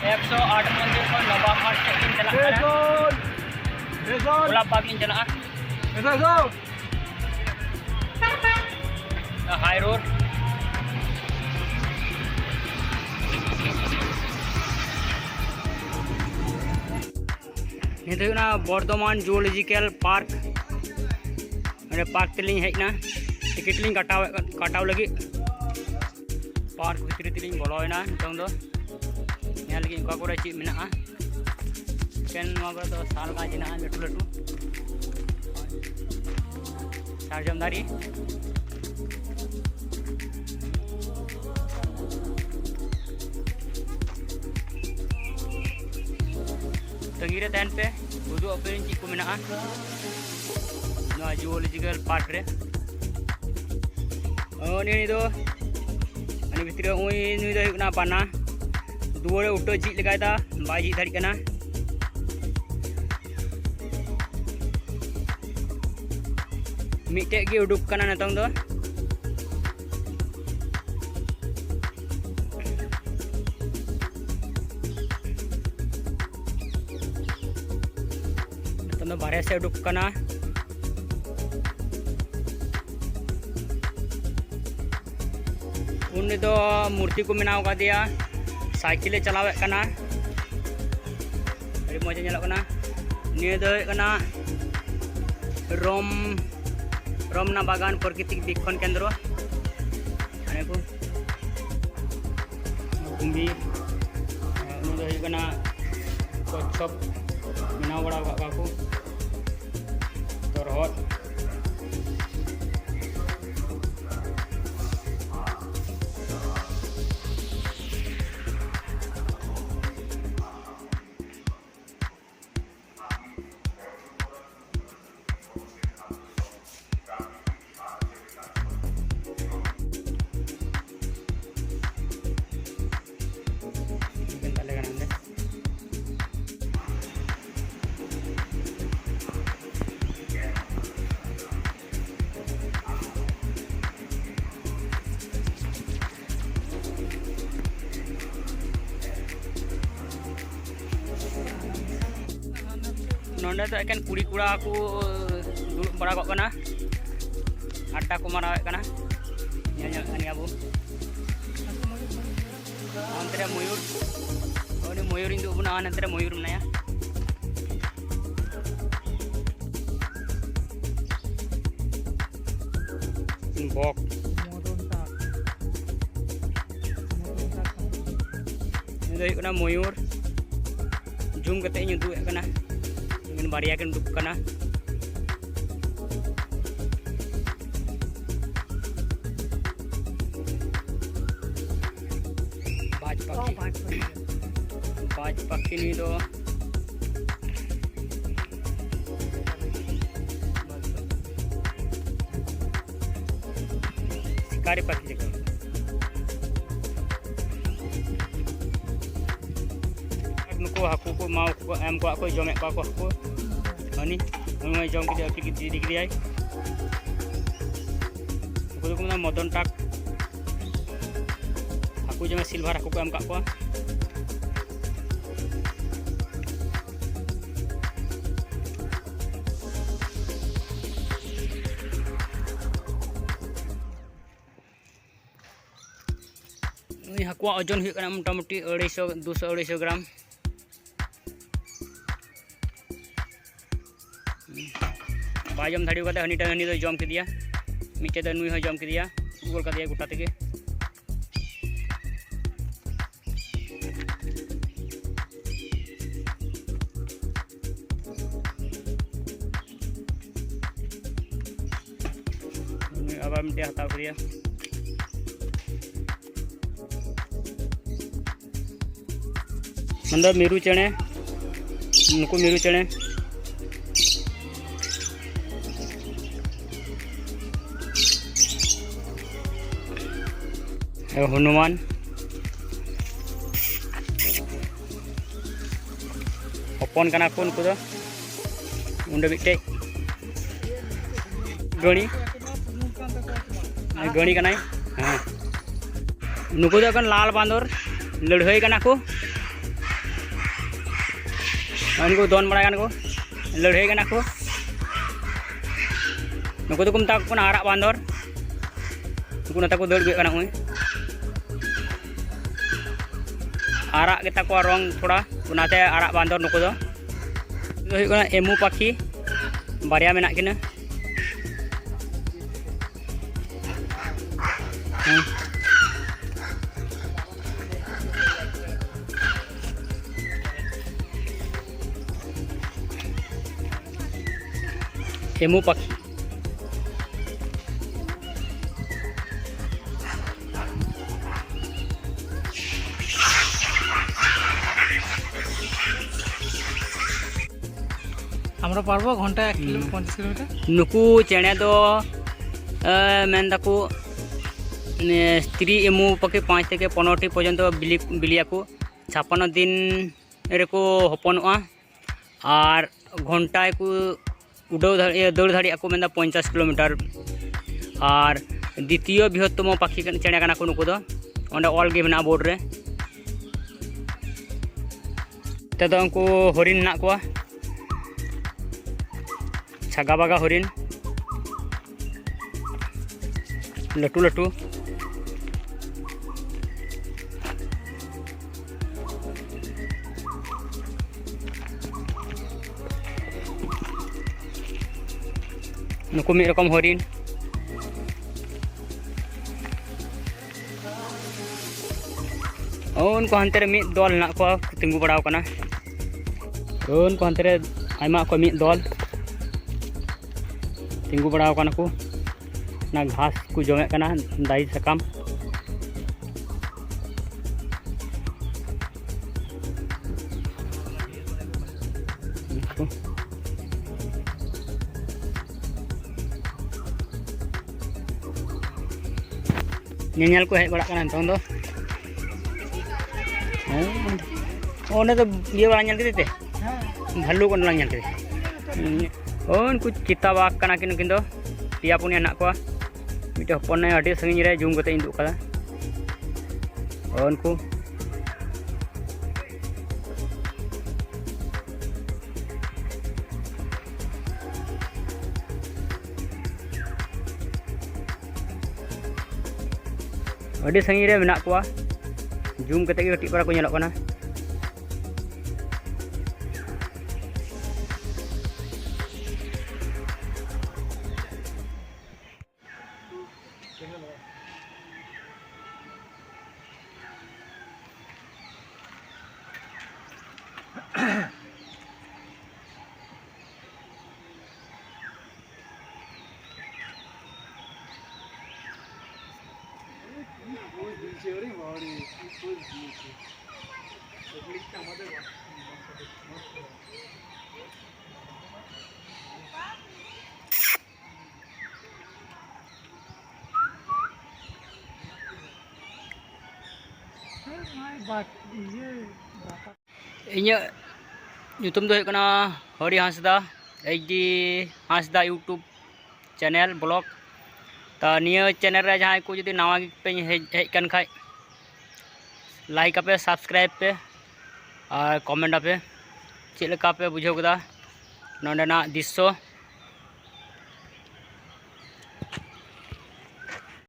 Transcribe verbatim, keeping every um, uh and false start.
ᱮᱠᱥᱚ ᱟᱴ ᱢᱚᱱᱫᱤᱨ ᱠᱷᱚᱱ ᱱᱚᱵᱟᱵ ᱦᱟᱴ ᱥᱮᱫ ᱞᱤᱧ ᱪᱟᱞᱟᱜ ᱠᱟᱱᱟ᱾ ᱮᱥᱚᱱ! ᱮᱥᱚᱱ! ᱜᱳᱞᱟᱯ ᱵᱟᱜᱽ ᱞᱤᱧ ᱪᱟᱞᱟᱜᱼᱟ᱾ ᱮᱥᱚᱱ! ᱮᱥᱚᱱ! ᱦᱟᱭ ᱨᱳᱰ᱾ ᱱᱤᱛ ᱦᱩᱭᱩᱜ ᱠᱟᱱᱟ ᱵᱚᱨᱫᱷᱚᱢᱟᱱ ᱡᱩᱞᱚᱡᱤᱠᱮᱞ ᱯᱟᱨᱠ᱾ ᱚᱸᱰᱮ ᱯᱟᱨᱠ ᱛᱮᱞᱤᱧ ᱦᱮᱡ ᱮᱱᱟ, ᱴᱤᱠᱤᱴ ᱞᱤᱧ ᱠᱟᱴᱟᱣ, ᱠᱟᱴᱟᱣ ᱞᱟᱹᱜᱤᱫ᱾ ᱯᱟᱨᱠ ᱵᱷᱤᱛᱨᱤ ᱛᱮᱞᱤᱧ ᱵᱚᱞᱚᱭᱮᱱᱟ᱾ ᱱᱤᱛᱚᱝ ᱫᱚ ᱧᱮᱞ ᱞᱟᱹᱜᱤᱫ ᱚᱠᱟ ᱠᱚᱨᱮ ᱪᱮᱫ ᱢᱮᱱᱟᱜᱼᱟ᱾ ᱮᱠᱮᱱ ᱱᱚᱣᱟ ᱠᱚᱨᱮ ᱫᱚ ᱥᱟᱞ ᱜᱟᱡ ᱦᱮᱱᱟᱜᱼᱟ, ᱞᱟᱹᱴᱩ ᱞᱟᱹᱴᱩ ᱥᱟᱨᱡᱚᱢ ᱫᱟᱨᱮ᱾ ᱛᱟᱺᱜᱤ ᱨᱮ ᱛᱟᱦᱮᱱ ᱯᱮ, ᱩᱫᱩᱜ ᱟᱯᱮᱭᱟᱹᱧ ᱪᱮᱫ ᱠᱚ ᱢᱮᱱᱟᱜᱼᱟ ᱱᱚᱣᱟ ᱡᱩᱞᱚᱡᱤᱠᱮᱞ ᱯᱟᱨᱠ ᱨᱮ᱾ ᱚ, ᱱᱤᱭᱟᱹ ᱫᱚ, ᱱᱤᱭᱟᱹ ᱵᱷᱤᱛᱨᱤ ᱨᱮ ᱱᱩᱭ, ᱱᱩᱭ ᱫᱚ ᱦᱩᱭᱩᱜ ᱠᱟᱱᱟ ᱵᱟᱱᱟ᱾ ᱫᱩᱣᱟᱹᱨ ᱨᱮ ᱩᱴᱟᱹ ᱡᱷᱤᱡ ᱞᱮᱠᱟᱭ ᱫᱟ, ᱵᱟᱭ ᱡᱷᱤᱡ ᱫᱟᱲᱮᱭᱟᱜ ᱠᱟᱱᱟ᱾ ᱢᱤᱫᱴᱮᱡ ᱜᱮ ᱩᱰᱩᱠ ᱠᱟᱱᱟ ᱱᱤᱛᱚᱝ ᱫᱚ᱾ ᱱᱤᱛᱚᱝ ᱫᱚ ᱵᱟᱨᱦᱮ ᱥᱮᱫ ᱩᱰᱩᱠ ᱠᱟᱱᱟ᱾ ᱩᱱᱤ ᱫᱚ ᱢᱩᱨᱛᱤ ᱠᱚ ᱵᱮᱱᱟᱣ ᱠᱟᱫᱮᱭᱟ, ᱥᱟᱭᱠᱮᱞᱮ ᱪᱟᱞᱟᱣᱮᱫ ᱠᱟᱱᱟ, ᱟᱹᱰᱤ ᱢᱚᱡᱽ ᱮ ᱧᱮᱞᱚᱜ ᱠᱟᱱᱟ᱾ ᱱᱤᱭᱟᱹ ᱫᱚ ᱦᱩᱭᱩᱜ ᱠᱟᱱᱟ ᱨᱳᱢ, ᱨᱳᱢᱱᱟ ᱵᱟᱜᱟᱱ ᱯᱨᱟᱠᱨᱤᱛᱤᱠ ᱵᱤᱠᱠᱷᱚᱱ ᱠᱮᱱᱫᱨᱚ᱾ ᱚᱱᱮ ᱠᱚ ᱠᱩᱢᱵᱤ, ᱩᱱᱤ ᱫᱚ ᱦᱩᱭᱩᱜ ᱠᱟᱱᱟ ᱠᱚᱪᱪᱷᱚᱯ, ᱵᱮᱱᱟᱣ ᱵᱟᱲᱟ ᱟᱠᱟᱫ ᱠᱚᱣᱟ ᱠᱚ ᱛᱚᱨᱦᱚᱫ᱾ ᱱᱚᱸᱰᱮ ᱫᱚ ᱮᱠᱮᱱ ᱠᱩᱲᱤ ᱠᱚᱲᱟ ᱠᱚ ᱫᱩᱲᱩᱵ ᱵᱟᱲᱟ ᱠᱚᱜ ᱠᱟᱱᱟ, ᱟᱰᱰᱟ ᱠᱚ ᱢᱟᱨᱟᱣᱮᱫ ᱠᱟᱱᱟ, ᱧᱮᱞ ᱧᱟᱢᱮᱫ ᱠᱟᱱ ᱜᱮᱭᱟ ᱵᱚ᱾ ᱚᱱᱛᱮ ᱨᱮ ᱢᱚᱭᱩᱨ, ᱩᱱᱤ ᱢᱚᱭᱩᱨᱤᱧ ᱫᱩᱲᱩᱵ ᱵᱚᱱᱟ, ᱦᱟᱱᱛᱮ ᱨᱮ ᱢᱚᱭᱩᱨ ᱢᱮᱱᱟᱭᱟ᱾ ᱵᱚᱠ᱾ ᱩᱱᱤ ᱫᱚ ᱦᱩᱭᱩᱜ ᱠᱟᱱᱟ ᱢᱚᱭᱩᱨ᱾ ᱡᱩᱢ ᱠᱟᱛᱮ ᱤᱧ ᱩᱫᱩᱜ ᱮᱫ ᱠᱟᱱᱟ, ᱵᱟᱨᱭᱟ ᱠᱤᱱ ᱩᱰᱩᱠ ᱠᱟᱱᱟ᱾ ᱵᱟᱡᱽ ᱯᱟᱠᱷᱤ᱾ ᱵᱟᱡᱽ ᱯᱟᱠᱷᱤ ᱱᱩᱭ ᱫᱚ᱾ ᱥᱤᱠᱟᱨᱤ ᱯᱟᱠᱷᱤ ᱞᱮᱠᱟ᱾ ᱱᱩᱠᱩ ᱦᱟᱹᱠᱩ ᱠᱚ ᱮᱢᱟ ᱠᱚ, ᱮᱢ ᱠᱚᱣᱟ ᱠᱚ, ᱡᱚᱢᱮᱫ ᱠᱚᱣᱟ ᱠᱚ ᱦᱟᱹᱠᱩ᱾ ᱦᱟᱹᱱᱤ, ᱩᱱᱤ ᱢᱟᱭ ᱡᱚᱢ ᱠᱮᱫᱮᱭᱟ, ᱟᱹᱴᱤ ᱠᱮᱫᱮ, ᱤᱫᱤ ᱠᱮᱫᱮᱭᱟᱭ᱾ ᱩᱱᱠᱩ ᱫᱚᱠᱚ ᱢᱮᱱᱟ ᱢᱚᱫᱚᱱ ᱴᱟᱠ᱾ ᱦᱟᱹᱠᱩ ᱡᱚᱢᱮ ᱥᱤᱞᱵᱷᱟᱨ ᱦᱟᱹᱠᱩ ᱠᱚ ᱮᱢ ᱠᱟᱜ ᱠᱚᱣᱟ᱾ ᱱᱩᱭ ᱦᱟᱹᱠᱩᱣᱟᱜ ᱳᱡᱚᱱ ᱦᱩᱭᱩᱜ ᱠᱟᱱᱟ ᱢᱚᱴᱟᱢᱩᱴᱤ ᱟᱹᱲᱟᱹᱭᱥᱚ, ᱫᱩᱥᱚ ᱟᱹᱲᱟᱹᱭᱥᱚ ᱜᱨᱟᱢ᱾ ᱵᱟᱭ ᱡᱚᱢ ᱫᱟᱲᱮ ᱠᱟᱫᱟ, ᱦᱟᱹᱱᱤᱴᱟᱜ, ᱦᱟᱹᱱᱤ ᱫᱚᱭ ᱡᱚᱢ ᱠᱮᱫᱮᱭᱟ, ᱢᱤᱫᱴᱮᱡ ᱫᱚ ᱱᱩᱭ ᱦᱚᱸᱭ ᱡᱚᱢ ᱠᱮᱫᱮᱭᱟ, ᱜᱚᱞ ᱠᱟᱫᱮᱭᱟ ᱜᱚᱴᱟ ᱛᱮᱜᱮ᱾ ᱟᱵᱟᱨ ᱢᱤᱫᱴᱮᱡ ᱦᱟᱛᱟᱣ ᱠᱮᱫᱮᱭᱟ᱾ ᱢᱮᱱᱫᱚ ᱢᱤᱨᱩ ᱪᱮᱬᱮ, ᱱᱩᱠᱩ ᱢᱤᱨᱩ ᱪᱮᱬᱮ᱾ ᱦᱮᱸ, ᱦᱚᱱᱩᱢᱟᱱ᱾ ᱦᱚᱯᱚᱱ ᱠᱟᱱᱟ ᱠᱚ ᱱᱩᱠᱩ ᱫᱚ᱾ ᱚᱸᱰᱮ ᱢᱤᱫᱴᱮᱡ ᱜᱟᱹᱲᱤ, ᱜᱟᱹᱲᱤ ᱠᱟᱱᱟᱭ᱾ ᱦᱮᱸ, ᱱᱩᱠᱩ ᱫᱚ ᱮᱠᱷᱚᱱ ᱞᱟᱞ ᱵᱟᱸᱫᱚᱨ ᱞᱟᱹᱲᱦᱟᱹᱭ ᱠᱟᱱᱟ ᱠᱚ᱾ ᱱᱩᱠᱩ ᱫᱚᱱ ᱵᱟᱲᱟᱭ ᱠᱟᱱᱟ ᱠᱚ᱾ ᱞᱟᱹᱲᱦᱟᱹᱭ ᱠᱟᱱᱟ ᱠᱚ᱾ ᱱᱩᱠᱩ ᱫᱚᱠᱚ ᱢᱮᱛᱟ ᱠᱚ ᱠᱟᱱᱟ ᱟᱨᱟᱜ ᱵᱟᱸᱫᱚᱨ᱾ ᱱᱩᱠᱩ ᱱᱚᱛᱮ ᱠᱚ ᱫᱟᱹᱲ ᱟᱹᱜᱩᱭᱮᱫ ᱠᱟᱱᱟ, ᱱᱚᱜᱼᱚᱭ᱾ ᱟᱨᱟᱜ ᱜᱮᱛᱟ ᱠᱚᱣᱟ ᱨᱚᱝ ᱛᱷᱚᱲᱟ, ᱚᱱᱟᱛᱮ ᱟᱨᱟᱜ ᱵᱟᱸᱫᱚᱨ ᱱᱩᱠᱩ ᱫᱚ᱾ ᱱᱩᱠᱩ ᱫᱚ ᱦᱩᱭᱩᱜ ᱠᱟᱱᱟ ᱮᱢᱩ ᱯᱟᱠᱷᱤ, ᱵᱟᱨᱭᱟ ᱢᱮᱱᱟᱜ ᱠᱤᱱᱟᱹ᱾ ᱦᱮᱸ᱾ ᱮᱢᱩ ᱯᱟᱠᱷᱤ᱾ আমরা পারবো ঘন্টায় এক কিলো, হুম। পঞ্চাশ কিলোমিটার। ᱱᱩᱠᱩ ᱪᱮᱬᱮ ᱫᱚ, ᱮ, ᱢᱮᱱ ᱫᱟᱠᱚ, ᱮ, ᱥᱛᱨᱤ ᱮᱢᱩ ᱯᱟᱠᱷᱤ ᱯᱟᱸᱪ ᱛᱷᱮᱠᱮ ᱯᱚᱱᱨᱚᱴᱤ ᱯᱚᱨᱡᱚᱱᱛᱚ ᱵᱤᱞᱤ, ᱵᱤᱞᱤᱭᱟᱠᱚ᱾ ᱪᱷᱟᱯᱟᱱᱱᱚ ᱫᱤᱱ ᱨᱮᱠᱚ ᱦᱚᱯᱚᱱᱚᱜᱼᱟ᱾ ᱟᱨ ᱜᱷᱚᱱᱴᱟᱭ ᱠᱚ ᱩᱰᱟᱹᱣ ᱫᱟᱲᱮ-, ᱤᱭᱟᱹ, ᱫᱟᱹᱲ ᱫᱟᱲᱮᱭᱟᱜᱼᱟ ᱠᱚ, ᱢᱮᱱᱫᱟ ᱯᱚᱧᱪᱟᱥ ᱠᱤᱞᱳᱢᱤᱴᱟᱨ᱾ ᱟᱨ ᱫᱤᱛᱤᱭᱚ ᱵᱨᱤᱦᱚᱛᱛᱚᱢᱚ ᱯᱟᱠᱷᱤ ᱠᱟᱱ-, ᱪᱮᱬᱮ ᱠᱟᱱᱟ ᱠᱚ ᱱᱩᱠᱩ ᱫᱚ᱾ ᱚᱸᱰᱮ ᱚᱞ ᱜᱮ ᱢᱮᱱᱟᱜᱼᱟ ᱵᱳᱨᱰ ᱨᱮ᱾ ᱱᱚᱛᱮ ᱫᱚ ᱩᱱᱠᱩ ᱦᱚᱨᱤᱱ ᱢᱮᱱᱟᱜ ᱠᱚᱣᱟ, ᱪᱷᱟᱜᱟ ᱵᱟᱜᱟ ᱦᱚᱨᱤᱱ, ᱞᱟᱹᱴᱩ ᱞᱟᱹᱴᱩ᱾ ᱱᱩᱠᱩ ᱢᱤᱫ ᱨᱚᱠᱚᱢ ᱦᱚᱨᱤᱱ᱾ ᱩᱱᱠᱩ ᱦᱟᱱᱛᱮ ᱨᱮ ᱢᱤᱫ ᱫᱚᱞ ᱦᱮᱱᱟᱜ ᱠᱚᱣᱟ, ᱛᱤᱸᱜᱩ ᱵᱟᱲᱟᱣ ᱠᱟᱱᱟ᱾ ᱩᱱᱠᱩ ᱦᱟᱱᱛᱮ ᱨᱮ ᱟᱭᱢᱟ ᱠᱚ ᱢᱤᱫ ᱫᱚᱞ ᱛᱤᱸᱜᱩ ᱵᱟᱲᱟᱣ ᱠᱟᱱᱟ ᱠᱚ᱾ ᱚᱱᱟ ᱜᱷᱟᱥ ᱠᱚ ᱡᱚᱢᱮᱫ ᱠᱟᱱᱟ, ᱫᱟᱨᱮ ᱥᱟᱠᱟᱢ᱾ ᱧᱮᱧᱮᱞ ᱠᱚ ᱦᱮᱡ ᱵᱟᱲᱟᱜ ᱠᱟᱱᱟ ᱱᱤᱛᱚᱝ ᱫᱚ᱾ ᱦᱮᱸ, ᱚᱸᱰᱮ ᱫᱚ ᱤᱭᱟᱹ ᱵᱟᱞᱟᱝ ᱧᱮᱞ ᱠᱮᱫᱮ ᱛᱮ? ᱵᱷᱟᱞᱩᱠ ᱚᱸᱰᱮ ᱞᱟᱝ ᱧᱮᱞ ᱠᱮᱫᱮ᱾ ᱳ, ᱩᱱᱠᱩ ᱪᱤᱛᱟ ᱵᱟᱜᱽ ᱠᱟᱱᱟ ᱠᱤᱱ, ᱱᱩᱠᱤᱱ ᱫᱚ ᱯᱮᱭᱟ ᱯᱩᱱᱭᱟ ᱦᱮᱱᱟᱜ ᱠᱚᱣᱟ᱾ ᱢᱤᱫᱴᱮᱱ ᱦᱚᱯᱚᱱ ᱱᱟᱭ ᱟᱹᱰᱤ ᱥᱟᱺᱜᱤᱧ ᱨᱮ ᱡᱩᱢ ᱠᱟᱛᱮ ᱤᱧ ᱩᱫᱩᱜ ᱠᱟᱫᱟ᱾ ᱳ, ᱩᱱᱠᱩ ᱟᱹᱰᱤ ᱥᱟᱺᱜᱤᱧ ᱨᱮ ᱢᱮᱱᱟᱜ ᱠᱚᱣᱟ, ᱡᱩᱢ ᱠᱟᱛᱮ ᱜᱮ ᱠᱟᱹᱴᱤᱡ ᱯᱟᱨᱟ ᱠᱚ ᱧᱮᱞᱚᱜ ᱠᱟᱱᱟ᱾ ᱤᱧᱟᱹᱜ ᱧᱩᱛᱩᱢ ᱫᱚ ᱦᱩᱭᱩᱜ ᱠᱟᱱᱟ ᱦᱚᱨᱤ ᱦᱟᱸᱥᱫᱟ, ᱮᱭᱤᱪ ᱰᱤ ᱦᱟᱸᱥᱫᱟ YouTube channel vlog᱾ ᱛᱟ ᱱᱤᱭᱟᱹ channel ᱨᱮ ᱡᱟᱦᱟᱸᱭ ᱠᱚ ᱡᱩᱫᱤ ᱱᱟᱣᱟ ᱜᱮᱯᱮ ᱦᱮᱡ, ᱦᱮᱡ ᱠᱟᱱ ᱠᱷᱟᱡ, like ᱟᱯᱮ, subscribe ᱯᱮ ᱟᱨ comment ᱟᱯᱮ ᱪᱮᱫ ᱞᱮᱠᱟ ᱯᱮ ᱵᱩᱡᱷᱟᱹᱣ ᱠᱮᱫᱟ ᱱᱚᱸᱰᱮᱱᱟᱜ ᱫᱨᱤᱥᱥᱚ᱾